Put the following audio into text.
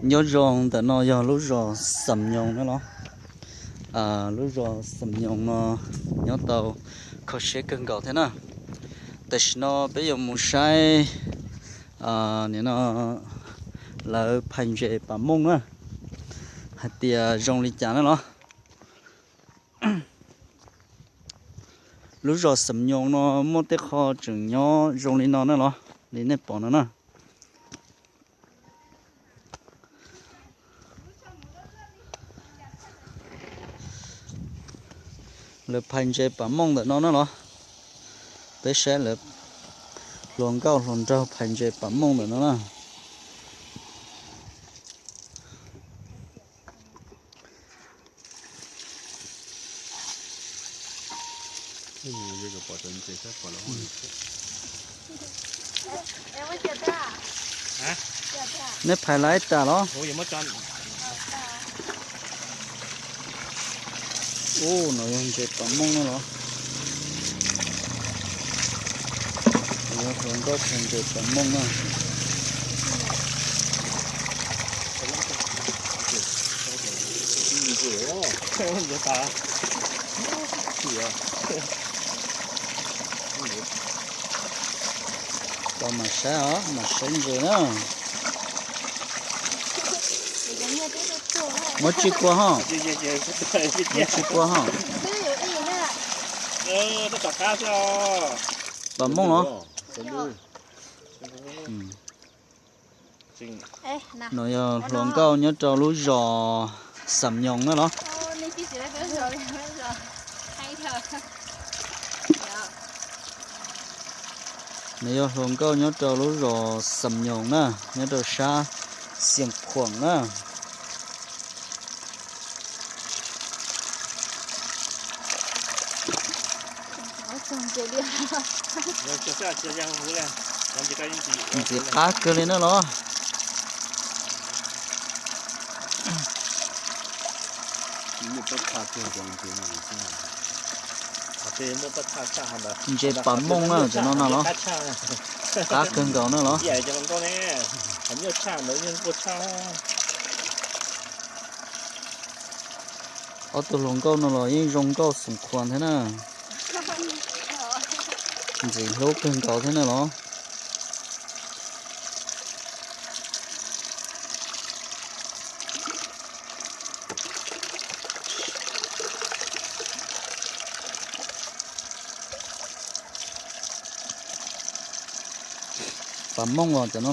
Nyob zoo, ntawm no yog lub zos Xam Nyoos na los. Lub zos Xam Nyoos no nyob tau kho siab kawg nkaus thiab na. Tam sim no peb yuav mus saib nim no lawv phais ntses pas mooj na, hais tias zoo li cas na los. Lub zos Xam Nyoos no muaj tej qho tseem nyob zoo li no na los, li nej pom no na. Lawv phais ntses pas mooj ntawm no na los. Peb saib lawv hluas nkauj hluas nraug phais ntses pas mooj ntawm no na. Nej phais lawv ib tas los? Ub, no yog ntses pas mooj na los. Yog hluas nkauj phais ntses pas mooj na. Tau mam saib os, mam saib ntses na. Muab tsij kua ho. Muab tsij kua ho. Pas mooj los. No yog hluas nkauj nyob rau lub zos Xam Nyoos na los. No yog hluas nkauj nyob rau lub zos Xam Nyoos na, nyob rau sab Xias Khuam na. Ntxim qab kawg li na los. Ntses pas mooj na, cov no no los. Qab kawg nkaus na los. Ob tug hluas nkauj no los yeej zoo nkauj xoom khuas thiab na. Ntxim hlub kawg nkaus thiab na los. Pas mooj os cov no.